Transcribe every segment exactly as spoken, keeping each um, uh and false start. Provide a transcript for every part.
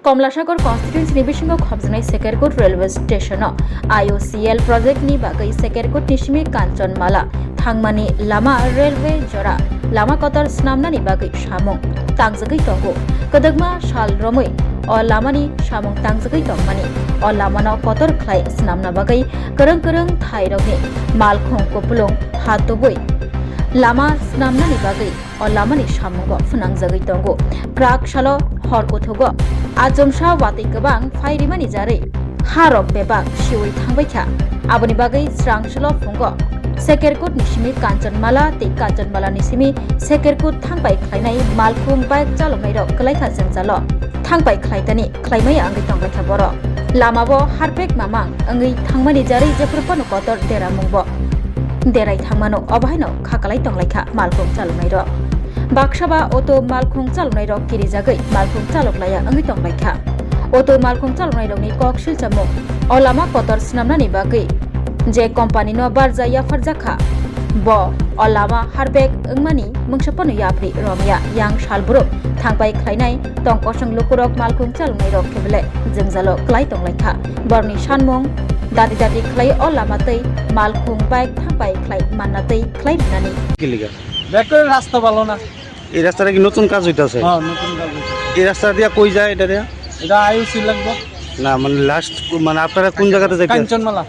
Komlasagor constituency ni bisingo khopjaknai Sekerkut railway station o I O C L project ni bagwi Sekerkut ni simi Kanchanmala thangmani lama railway jora lama kotor swnamnani bagwi samung tangjagwi tongo. Kwdwkma sal romwi o lamani samung tangjagwi tongmani, o lamano kotor khlai swnamna bagwi kwrwng kwrwng thairokni malkhung kupulung ha tubui lama swnamnani bagwi o lamani samungo phwnangjagwi tongo. Kwrak salo hor kuthugo achomsa watwi kwbang phai rimani jarwi harok bebak siwi thangbai kha. Aboni bagwi srang salo phungo Sekerkut ni simi Kanchanmala tei Kanchanmala ni simi Sekerkut thangbai khlainai malkhung bike chaloknairok kwlaikha jwngjalo thangbai khlaitani khlaimaya wngwi tonglaikha borok. Lamabo harpek mamang wngwi thangmani jarwi jephru phano kotor deramungbo derai thangmano, obo haino khakalai tonglaikha malkhung chaloknairok. Baksa ba auto malkhung chaloknairok kirijagwi malkhung chaloklaiya wngwi tonglaikha. Auto malkhung chaloknairokni kok silchamung o lama kotor swnamnani bagwi je company no barja yapharjakha, bo o lama harpek wngmani mungsa phano yapri romya. Yang salbrum thangpai khlainai tong kosong lukurok malkhung chaloknairok khe belai jwngjalo klai tonglaikha. Borokni sanmung dati dati khlai o lama tei malkhung bike thangpai khlai manna tei khlai rwnani. কি লিগা? ব্যাক করে রাস্তা ভালো না। এই রাস্তাটা কি নতুন কাজ হইতাছে? হ্যাঁ, নতুন কাজ হচ্ছে। এই রাস্তা দিয়া কই যায় এটা দিয়া? এটা আইওসি লাগবো। না, মানে লাস্ট, মানে আপনারা কোন জায়গাতে যাইতে? কাঞ্চনমালা।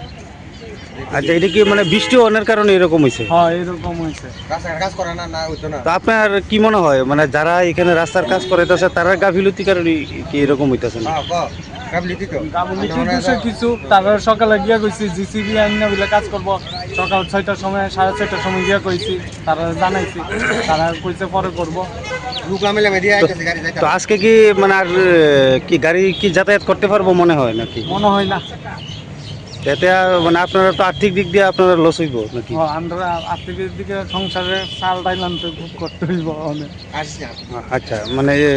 আচ্ছা, এটা কি মানে বৃষ্টি অনের কারণে এরকম হইছে? হ্যাঁ, এরকম হয়েছে। রাস্তাঘাট কাজ করে না, না হইতো না। তো আপনার কি মনে হয়, মানে যারা এখানে রাস্তার কাজ করাইতেছে, তারার গাফিলতির কারণে কি এরকম হইতেছে না? হ্যাঁ, ক-, গাফিলতি তো। গাফিলতি তো সে কিছু, তারা সকালে গিয়া কইছে, জেসিবি আইন না বলে কাজ করবো। সকাল ছয়টার সময়, সাড়ে ছয়টার সময় গিয়া কইছি, তারা জানাইছি, তারা কইছে পরে করবো। লোক লামে লামে দিয়ে আইতেছে গাড়ি যাইতে। তো আজকে কি মানে আর, এ, কি গাড়ি কি যাতায়াত করতে পারবো মনে হয় নাকি? মনে হয় না। এতে আর, মানে, আপনারা তো আর্থিক দিক দিয়ে আপনারা লস হইব নাকি? ও, আমরা আর্থিক দিক দিকে সংসারে চাল ডাইল আনতে খুব করতে হইব অনেক। আচ্ছা, মানে, এ,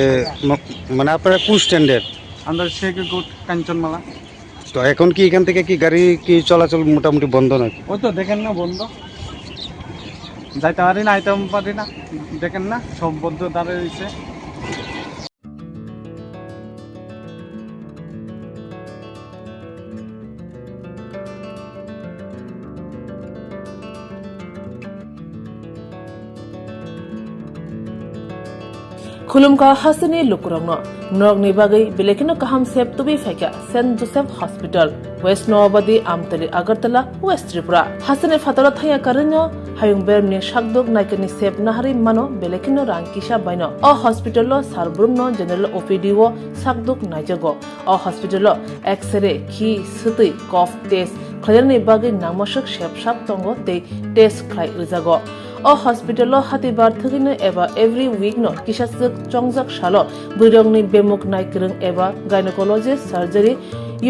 ম-, মানে, আপনারা কোন স্ট্যান্ডের? আমরা শেখ গুট কাঞ্চনমালা। তো এখন কি এখান থেকে কি গাড়ি কি চলাচল মোটামুটি বন্ধ নাকি? ওই তো দেখেন না, বন্ধ, যাইতে পারি না, আইতে পারি না, দেখেন না, সব বন্ধ দাঁড়িয়ে রয়েছে। Khulumkha hasteni lukurokno, norokni bagwi belai kheno kaham sep tubui phaikha Saint Joseph Hospital, West Noabadi, Amtali, Agartala, West Tripura. Hasteni phataro thangya karwino hayung beremni sakduk naikani sep naharwi mano belai kheno rang kisa baino. O hospital o sal brumno general O P D o sakduk naijago. O hospital o X-ray, khi, swtwi, cough test khlainani bagwi nangmaswk sep sak tongo tei test khlai rwjago. O hospital o hatibar thwgwino eba every week no kisaswk chongjak salo bwrwirokni bemuk naikwrwng eba gynecologist, surgery,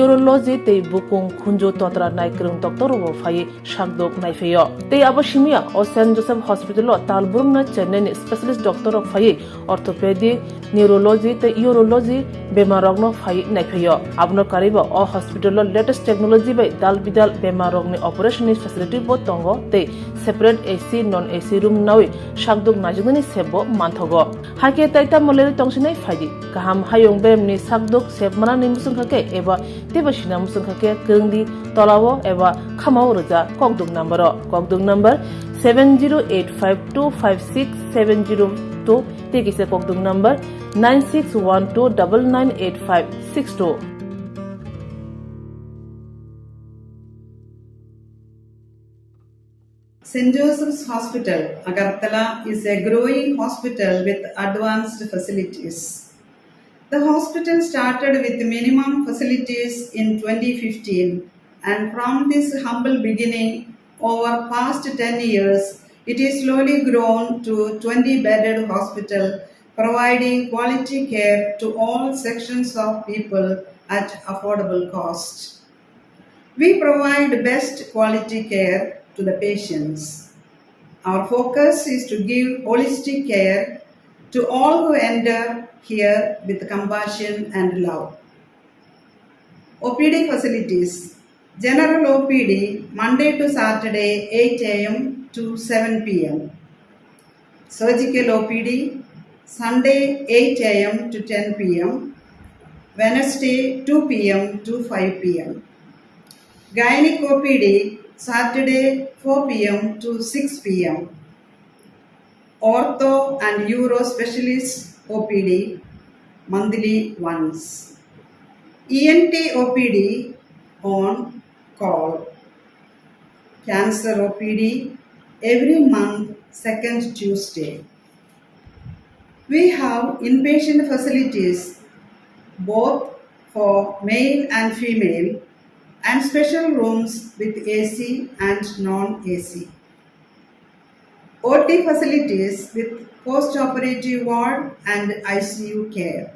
urology tei bukung khunju totra naikwrwng doctor rokbo phaiwi sakduk naiphaio. Tei abo simiya o Saint Joseph Hospital o tal brumno Chennai ni specialist doctor rok phaiwi orthopedic, neurology tei urology bemar rokno phaiwi naiphaio. Abono karwibo o hospital o latest technology bai dal bidal bemar rokni operation ni facility bo tongo tei separate A C, non A C room nawi sakduk naijaknani sep bo manthogo. Hakhe tai tamo lerwi tongsinai phaidi. Kaham hayung beremni sakduk sep manani muchungkha khe eba teibo sina muchungkha khe kwrwngdi tolao eba khamao rwja kokduk number o. Kokduk number seven zero eight five two five six seven zero two tei kisa kokduk number nine six one two double nine eight five six two. Saint Joseph's Hospital, Agartala is a growing hospital with advanced facilities. The hospital started with minimum facilities in twenty fifteen, and from this humble beginning, over past ten years, it is slowly grown to twenty bedded hospital, providing quality care to all sections of people at affordable cost. We provide best quality care to the patients. Our focus is to give holistic care to all who enter here with compassion and love. O P D facilities. General O P D, Monday to Saturday, eight A M to seven P M. Surgical O P D, Sunday, eight A M to ten P M. Wednesday two p m to five p m. Gynec O P D, Saturday four p m to six p m. Ortho and Uro Specialist O P D, monthly once. E N T O P D on call. Cancer O P D every month, second Tuesday. We have inpatient facilities both for male and female and special rooms with A C and non-A C. O T facilities with post-operative ward and I C U care.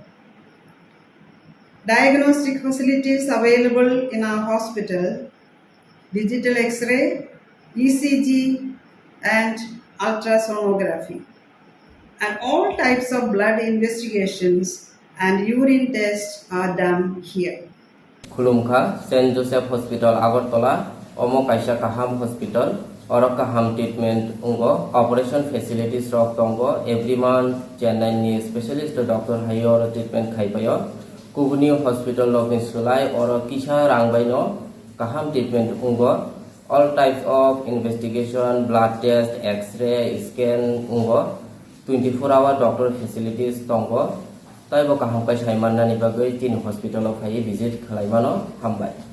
Diagnostic facilities available in our hospital, digital X-ray, E C G, and ultrasonography. And all types of blood investigations and urine tests are done here. Khulumkha, Saint Joseph Hospital Agartala, omo kaisa kaham hospital, oro kaham treatment wngo, operation facilities rok tongo, every month Chennai ni specialist doctor hai oro treatment khai paio. Kubuni hospital rok ni swlai oro kisa rang bai no kaham treatment wngo. All types of investigation, blood test, X-ray, scan wngo. Twenty four hour doctor facilities tongo. Taibo kaham khe sai mannani bagwi chini hospital o phaiwi visit khlai mano. Hambai.